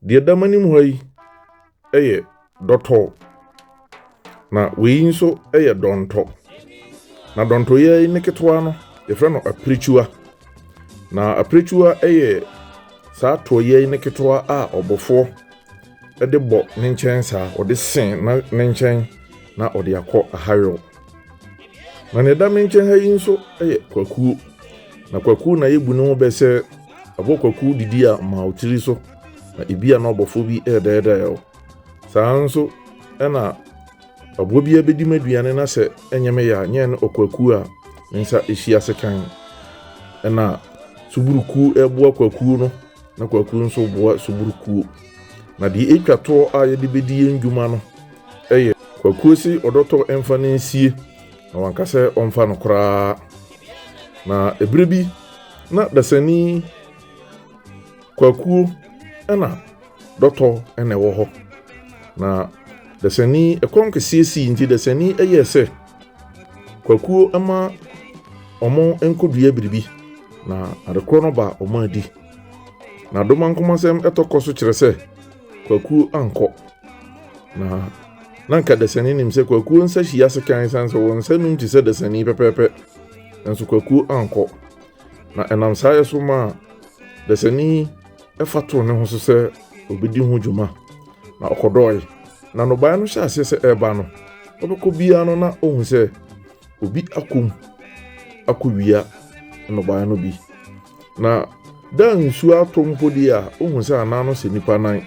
Deɛ ɛda m'anim ha yi yɛ dɔtɔ, na wei nso yɛ dɔntɔ. Na dɔntɔ yi ne ketewa no, yɛfrɛ no apirekyuwa. Na apirekyuwa yɛ saa toɔyɛ yi ne ketewa a ɔbɔfoɔ de bɔ ne nkyɛn saa, ɔde sen na ne nkyɛn na ɔde akɔ ahayɔ. Na nea ɛda me nkyɛn ha yi nso yɛ kwakuo. Na kwakuo na yɛbu ne ho bɛ sɛ aboa kwakuo didi a ma wo tiri so na ebi a na ɔbɔfoɔ bi redɛɛdɛɛ wo. Saa ara nso na aboa biara bɛdi m'aduane na sɛ ɛnyɛ me ya nyɛ ne ɔkwakuo a ne nsa hyia sekan. Ɛna suburukuo reboa kwakuo no na kwakuo nso boa suburukuo. Na deɛ ɛtwa toɔ a yɛde bɛdi yɛn dwuma no yɛ kwakuo se ɔdɔtɔ mfa no nsie na wanka sɛ ɔmfa no koraa. Na ɛberɛ bi na dasani kwakuo na dɔtɔ na ɛwɔ hɔ. Na dasani ɛkɔm kɛseɛ sii nti dasani yɛɛ sɛ kwakuo ma wɔn nkɔdua biribi na adekorɔ no ba wɔn adi. Na adomankomasɛm tɔ kɔ so kyerɛ sɛ kwakuo ankɔ. Na na nka dasani nim sɛ kwakuo nsa hyia sekan ɛsiane sɛ wɔn nsa num te sɛ dasani pɛpɛɛpɛ. Nanso kwakuo ankɔ. Na ɛnam saa yɛ so maa dasani fa too ne ho so sɛ obedi ho dwuma. Na ɔkɔdɔe. Na nnɔbae no hyɛɛ aseɛ sɛ ɛreba no, ɔbɛkɔ biara no na ohu sɛ obi akɔ mu akɔwia nnɔbae no bi. Na da a nsuo atɔ mpo deɛ a, ohu sɛ anan no sɛ nnipa nan.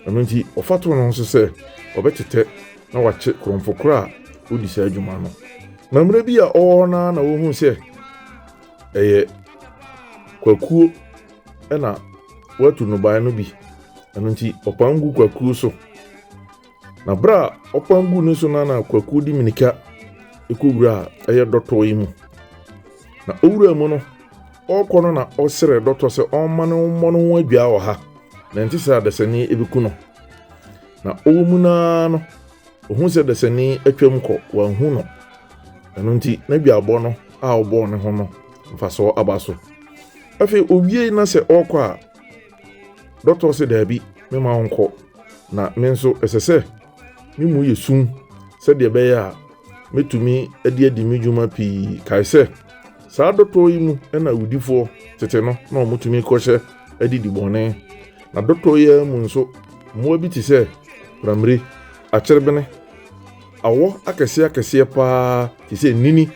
Ɛno nti, ɔfa too ne ho so sɛ ɔbɛtetɛ na wakye korɔmfo korɔ a odi saa adwuma no. Na mmerɛ bi a ɔwɔ hɔ no ara na ohuu sɛ ɛyɛ kwakuo na watu nnɔbaeɛ no bi. Ɛno nti, ɔpam gu kwakuo so. Na berɛ a ɔpam guu ne so no na kwakuo de mmirika kɔwura a ɛyɛ dɔtɔ yi mu. Na owura mu no, ɔrekɔ no na ɔsrɛ dɔtɔ sɛ ɔmma no mmɔ no ho adwaa wɔ ha, na ɛnte sɛ adasani bɛku no. Na ɔwɔ mu no ara no, ohuu sɛ dasani atwam kɔ, wanhu no. Ɛno nti, n'adwaabɔ no a ɔbɔɔ ne ho no, mfasoɔ aba so. Afei owiei na sɛ ɔrekɔ a, dɔtɔ se daabi, memma wo nkɔ, na me nso ɛsɛ sɛ me mu yɛ sum sɛdeɛ ɛbɛyɛ a mɛtumi de adi me dwuma pii. Kae sɛ, saa dɔtɔ yi mu na awudifoɔ tete no na wɔtumi kɔhyɛ adidi bɔne. Na dɔtɔ yi ara mu nso, mmoa bi te sɛ prammire, akyerebene, awɔ akɛseɛ akɛseɛ paa te sɛ nini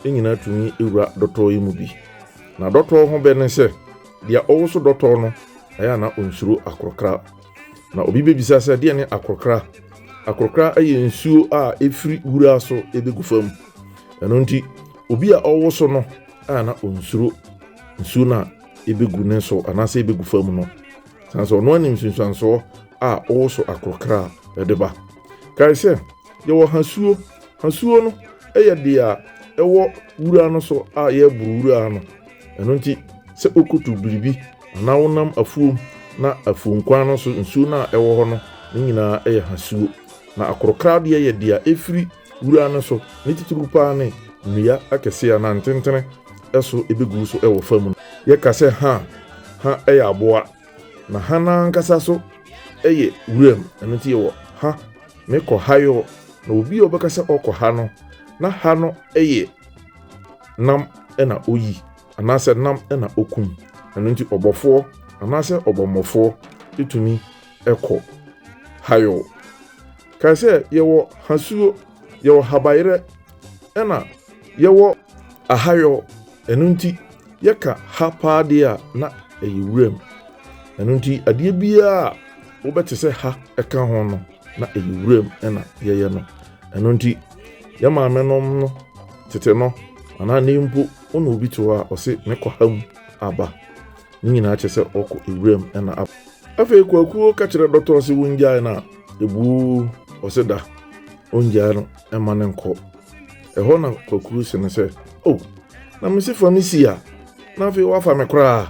nyinaa tumi wura dɔtɔ yi mu bi. Na dɔtɔ ho bɛ ne sɛ, deɛ ɔwoso dɔtɔ no, ɛyɛ a na ɔnsuro akorokra. Na obi bɛbisa sɛ, deɛ ne akorokra? Akorokra yɛ nsuo a ɛfiri wura so bɛgu fam. Ɛno nti, obi a ɔwoso no a na ɔnsuro nsuo no a ɛbɛgu ne so anaasɛ ɛbɛgu fam no. Sane sɛ ɔno anim nsunsuansoɔ a ɔwoso akorokra a ɛde ba. Kae sɛ, yɛwɔ hasuo. Hasuo no yɛ deɛ a ɛwɔ wura no so a yɛreboro wura no. Ɛno nti, sɛ wokoto biribi anaa wonam afuom na afuomkwan no so nsuo no a ɛwɔ hɔ no, ne nyinaa yɛ hasuo. Na akorokra deɛ yɛ deɛ ɛfiri wura no so, ne titiriw paa ne nnua akɛseɛ anaa ntentene so ɛbɛgu so wɔ fam no. Yɛka sɛ ha a, ha yɛ aboa, na ha no ankasa so yɛ wuram. Ɛno nti yɛwɔ ha, mekɔ ha yɔ, na obi a ɔbɛka sɛ ɔkɔ ha no, na ha no yɛ nam na oyi anaasɛ nam na okum. Ɛno nti ɔbɔfoɔ anaasɛ ɔbɔmmɔfoɔ tumi kɔ hayɔ. Kae sɛ yɛwɔ hasuo, yɛwɔ habayerɛ, ɛna yɛwɔ ahayɔ. Ɛno nti yɛka ha paa deɛ a na ɛyɛ wuram. Ɛno nti adeɛ biara a wobɛte sɛ ha ka ho no na ɛyɛ wuram na yɛyɛ no. Ɛno nti yɛ maamenom no tete no anaa ne mpo wo na obi te hɔ a ɔse mekɔ ha mu aba. Ne nyinaa kyerɛ sɛ ɔkɔ wuram na aba. Afei kwakuo ka kyerɛ dɔtɔ sɛ wongyae no a, ebuu ɔse da ongyae no mma no nkɔ. Ɛhɔ na kwakuo se no sɛ, O, na mese fa me si a, na afei woafa me koraa.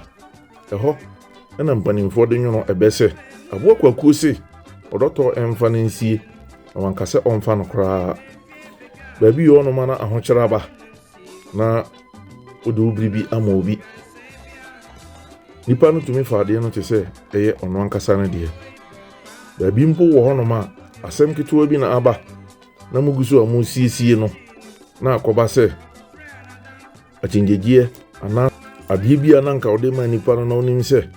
Ɛhɔ na mpanimfoɔ de nwono ɛbɛ sɛ, Aboa kwakuo se ɔdɔtɔ mfa no nsie, na wanka sɛ ɔmfa no koraa. Baabi yɛ ɔnom na ahokyerɛ aba, na wode wo biribi ama obi. Nipa no tumi fa adeɛ no te sɛ ɛyɛ ɔno ankasa no deɛ. Baabi mpo wɔ hɔnom a asɛm ketewa bi na aba na mugu so a musiesie no na akɔba sɛ akyinnyegyeɛ anaa adeɛ bi a na anka ɔde ma nipa no na onim sɛ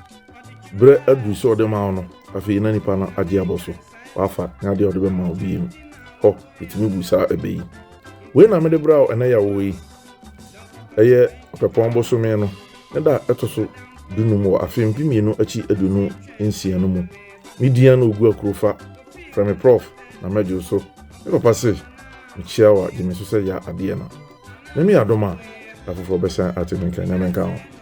berɛ aduru sɛ ɔde ma wo no, afei na nipa no agye abɔ so wafa na adeɛ a ɔde bɛma wo bi mu hɔ. Ɛtumi bu saa ɛbɛ yi. Wei na mede brɛ wo ɛnɛ yɛwɔ yi, ɛyɛ Ɔpɛpɔn bosome no ne da a ɛtɔ so 15 wɔ afe 2026 no mu. Me din na Ogu Akurofa. Frɛ me Prof na mɛgye wo so. Me papa se mekyia wo a, gye me so sɛ ya adeɛ no. Nyame yɛ adom a, da foforɔ bɛsan ate me nka. Nyame nka ho.